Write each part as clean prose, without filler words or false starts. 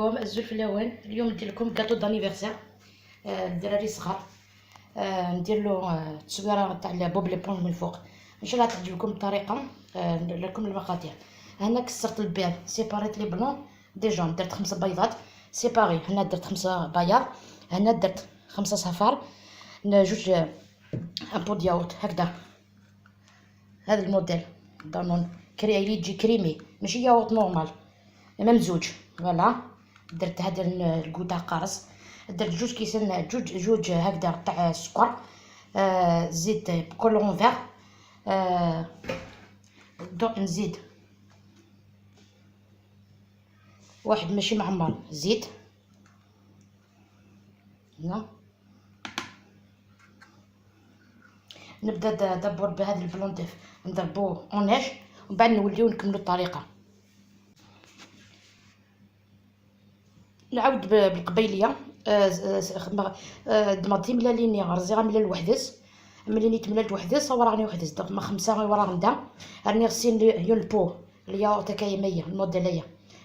عليكم الزلف الاول. اليوم ندير لكم gâteau d'anniversaire الدراري الصغار، ندير له تصويره تاع Bob l'éponge من الفوق. ان شاء الله تعجبكم الطريقة. ندير لكم المقادير. هنا كسرت البيض، séparé les blancs des jaunes، درت 5 بيضات séparés. هنا درت 5 بياض، هنا درت 5 صفار، جوج un pot de yaourt هكذا. هذا الموديل دانون كري تجي crémeux، ماشي yaourt normal ممزوج. voilà درت هذا ال goût تاع قارص، درت جوج كيسان، جوج هكذا تاع السكر، زيت colorant vert، دوك نزيد واحد ماشي معمر زيت. هنا نبدا d'abord بهذا ال blanc d'œuf، نضربوه en neige ومن بعد نوليو نكملو الطريقة. نعاود بالقبيليه. دمرتي ملاليني رزيغه ملال وحدس، ملي تملالت وحدس وراني وحدس دونك ما 5 ورا غندا راني غسين يون البو الياغورت كاي مية الموديليه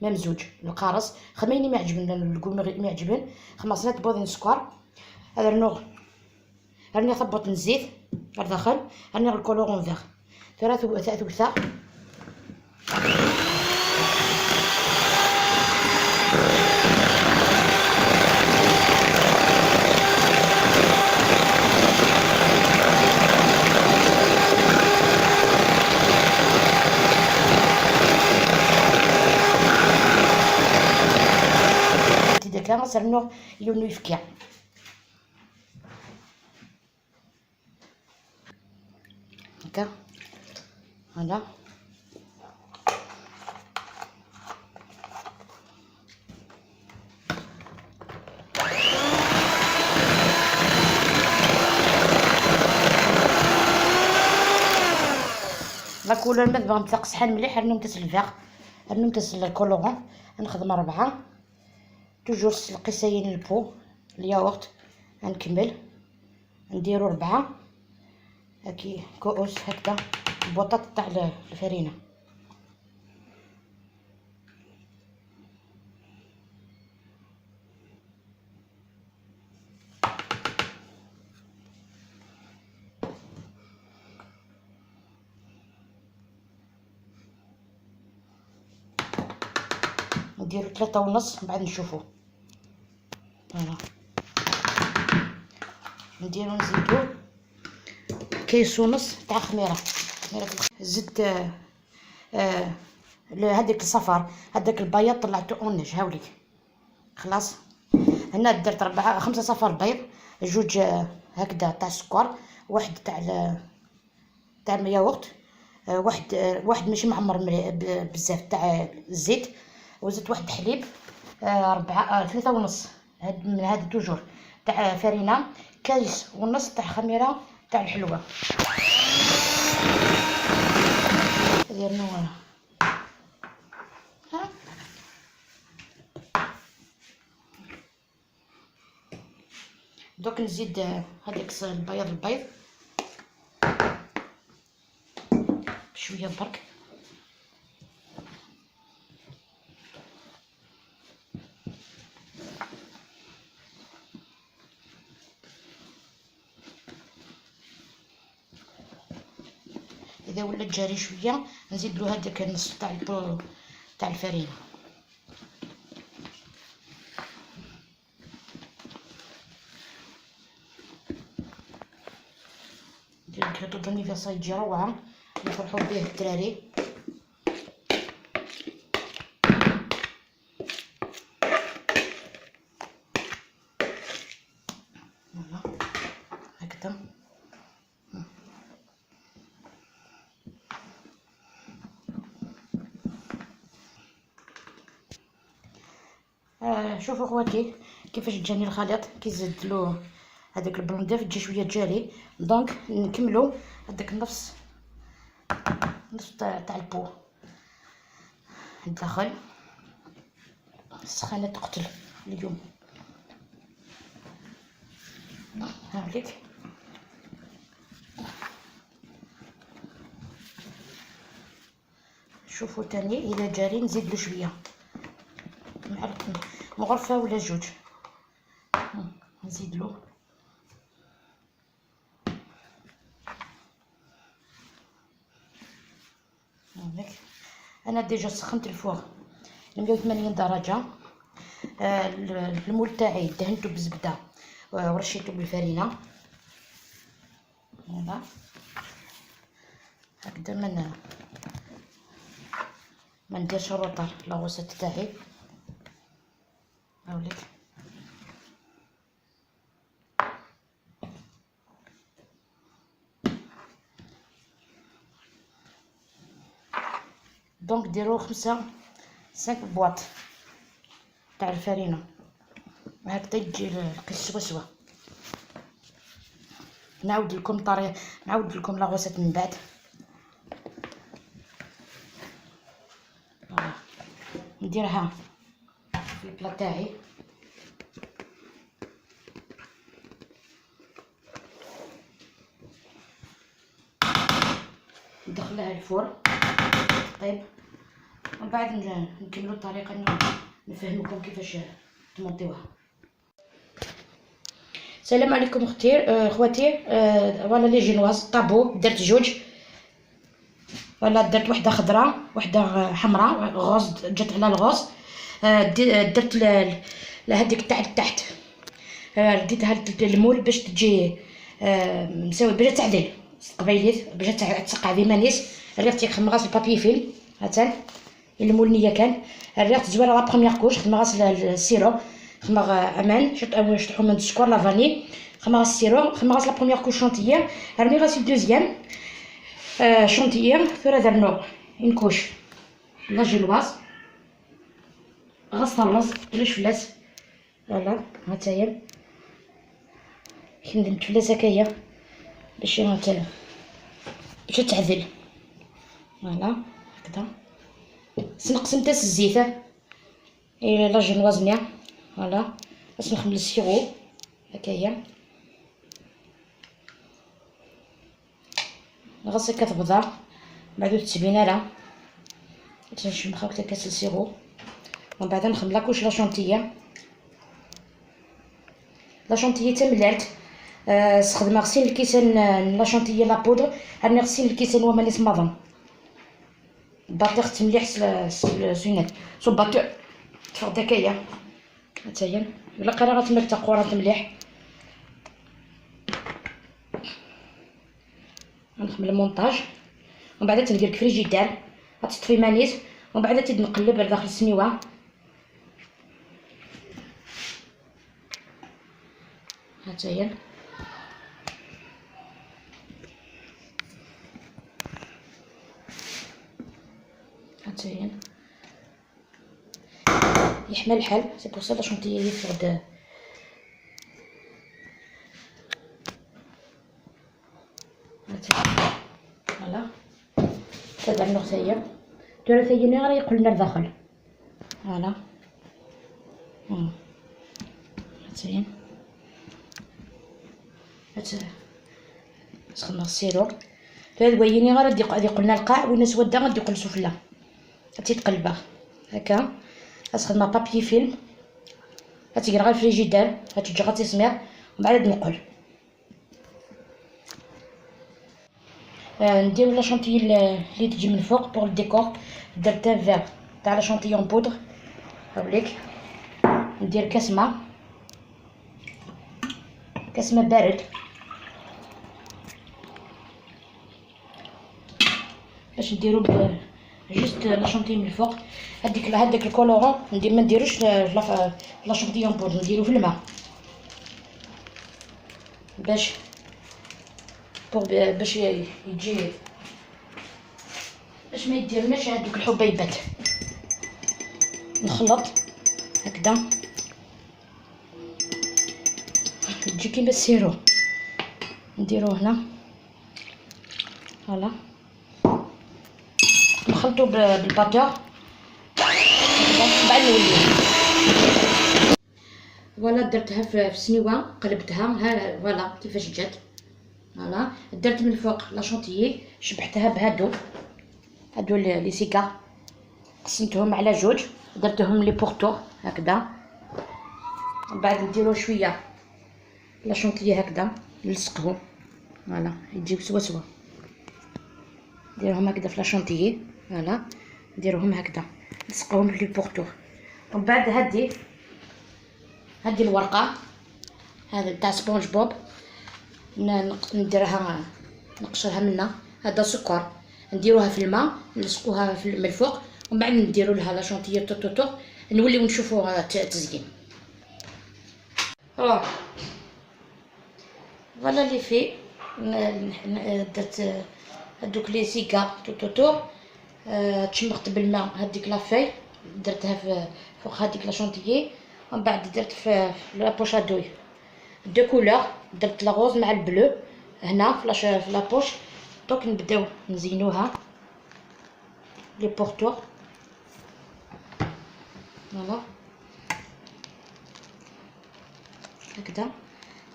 ممزوج القارص خميني ما عجبن الكو ما عجبن 5 بوضين سكر. هذا نوغ راني ثبط نزيد الداخل، راني الكولورون فيغ ثلاث ديك سرنو يونو يفكيا. هكا voilà la couleur ما تبغى نتقص مليح، راني نمتص ال vert، راني نمتص ال colorant. نخدم 4 toujours القيسين ال pot ال yaourt. نكمل نديرو 4 هاكي كؤوس هكذا بوطات تاع الفرينة. نديرو 3.5 بعد نشوفو. voilà نديرو نزيدو كيس ونص تاع خميره. زدت هذيك الصفار، هذاك البياض طلعته en neige هاوليك خلاص. هنا درت 4 5 صفار بيض، جوج هكذا تاع السكر، واحد تاع الياغورت، واحد ماشي معمر بزاف تاع الزيت، وزدت واحد حليب، 4 3.5 هاد من هاد toujours تاع فرينه، كيس ونص تاع خميره تاع الحلوة. ديرنا ها دوك نزيد هذاك البياض البيض بشوية برك. اذا ولات جاري شوية نزيد له هذاك النص تاع الفرينة. ندير ال gâteau d'anniversaire يجي روعه، يفرحوا به الدراري. voilà هكذا. شوفوا خواتي كيفاش جاني الخليط كي زدت له هذاك ال blanc d'œuf تجي شوية جاري. donc نكملوا هذاك النص تاع ال pot الداخل. السخانه تقتل اليوم. هاوليك شوفوا تاني اذا جاري نزيد له شوية معلقه. مغرفه ولا جوج نزيد له. انا déjà سخنت ال four 180 درجه. ال moule تاعي دهنته بالزبده ورشيته بالفرينه. voilà هكذا ما نديرش retard la recette تاعي. هاوليك donc ديرو 5 boîtes تاع الفرينة، هكذا تجي القيس سوا سوا. نعاود لكم طريقه، نعاود لكم la recette من بعد. نديرها في ال plat تاعي. ندخلها ال four طيب، ومن بعد نكملوا الطريقة نفهمكم كيفاش تمونطيوها. السلام عليكم اختي خواتي. voilà les génoises طابو، درت جوج، voilà درت وحده خضراء وحده حمراء rose، جات على ال rose. درت لهذيك تاع التحت، ديتها لل moule باش تجي مساوي باش تعدل قبيليت باش تسقع ديما نيس. ريحتي خدم غاس ال papier film هاتان ال moule نيه كان ريحت زوينة. la première couche خدم غاس ال sirop، خدم امان شطحو من السكر la vanille، خدم غاس ال sirop، خدم غاس la première couche chantilly، رمي غاس ال deuxième chantilly. ثورا درنو une couche la génoise غاس الرز بلاش فلاس. voilà هاتايا كندمت فلاس هكايا باش تعدل. voilà هكذا سنقسم تاس الزيت اي la génoise نيا. voilà باش نخمل ال sirop هكايا غاس كتبدا بعد تسبينا لا تنشمخ هكا كاس ال sirop. ومن بعد نخمل la couche la chantilly. la chantilly تملات استخدم غسيل الكيسان la chantilly la poudre، راني غسيل الكيسان وما نيس ماضن batteur مليح سونات سو batteur تفرد هكايا هاتايا الا قرا غتمر تقورات مليح. نخمل المونتاج ومن بعد تندير فريجيدير غتطفي مانيس، ومن بعد تيد نقلب على داخل السنيوه. هاتايا هاتايا يحمل الحال. c'est pour ça la chantilly يفرد. voilà تدعم نغتايا ثلاثيين غير يقولنا لداخل. voilà هاتايا هات سخنا ال sirop هاد ويني غير غادي يقولنا القاع وين سودا غادي يقول سفلى تيتقلبها هكا. اسخدم papier film غتجي غير فريجيدير غتجي غتسمير ومن بعد نقل. نديرو la chantilly اللي تجي من الفوق pour ال décor. درت un verre تاع la chantilly en poudre هاوليك. ندير كاس ما، كاس ما بارد باش نديرو juste la chantilly من الفوق. هذاك ال colorant ندير ما نديروش la chantilly en poudre، نديرو في الماء باش باش يجي باش ما يديرناش هذوك الحبيبات. نخلط هكذا تجي كيما ال sirop. نديرو هنا voilà نخلطو بال batteur بعد نوليو. voilà درتها في السنيوه قلبتها ها voilà كيفاش جات. voilà درت من الفوق la chantilly شبحتها بهادو هادو les cigares قسمتهم على جوج درتهم les pourtours هكذا. من بعد نديرو شوية la chantilly هكذا نلصقهم، voilà، يجيو سوا سوا. نديرهم هكذا في la chantilly، voilà، نديروهم هكذا نلصقوهم في les pourtours. ومن بعد هادي الورقة هذا تاع سبونج بوب نديرها نقشرها منا. هذا سكر نديروها في الماء، نلصقوها من الفوق، ومن بعد نديرو لها la chantilly tout autour. نوليو نشوفو تزيين. Voilà les filles، درت هادوك les cigares tout autour. تشمخت بالماء هذيك la feuille، درتها في فوق هذيك la chantilly. ومن بعد درت في la poche à douille deux couleurs، درت la rose مع ال bleu هنا في la poche. دوك نبداو نزينوها les pourtours، voilà، هكذا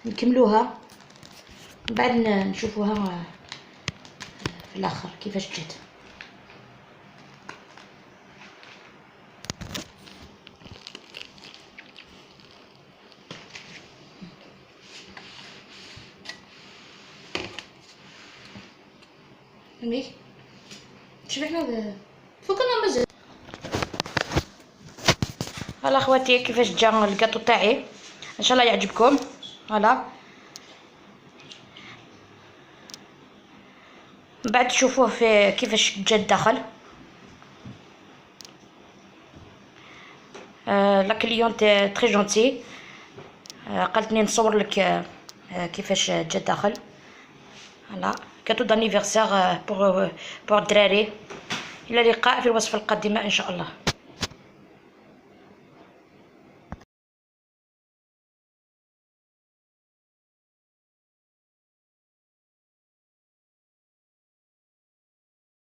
نكملوها. من بعد نشوفوها في الاخر كيفاش جات. مي شوفي حنا فوقنا مازال. voilà خواتي، كيفاش جا الكاطو تاعي، ان شاء الله يعجبكم. voilà، من بعد تشوفوه في كيفاش جا الداخل. La cliente très gentille، قالتني نصور لك كيفاش جا الداخل. voilà، gâteau d'anniversaire pour الدراري. الى اللقاء في الوصفة القادمة ان شاء الله.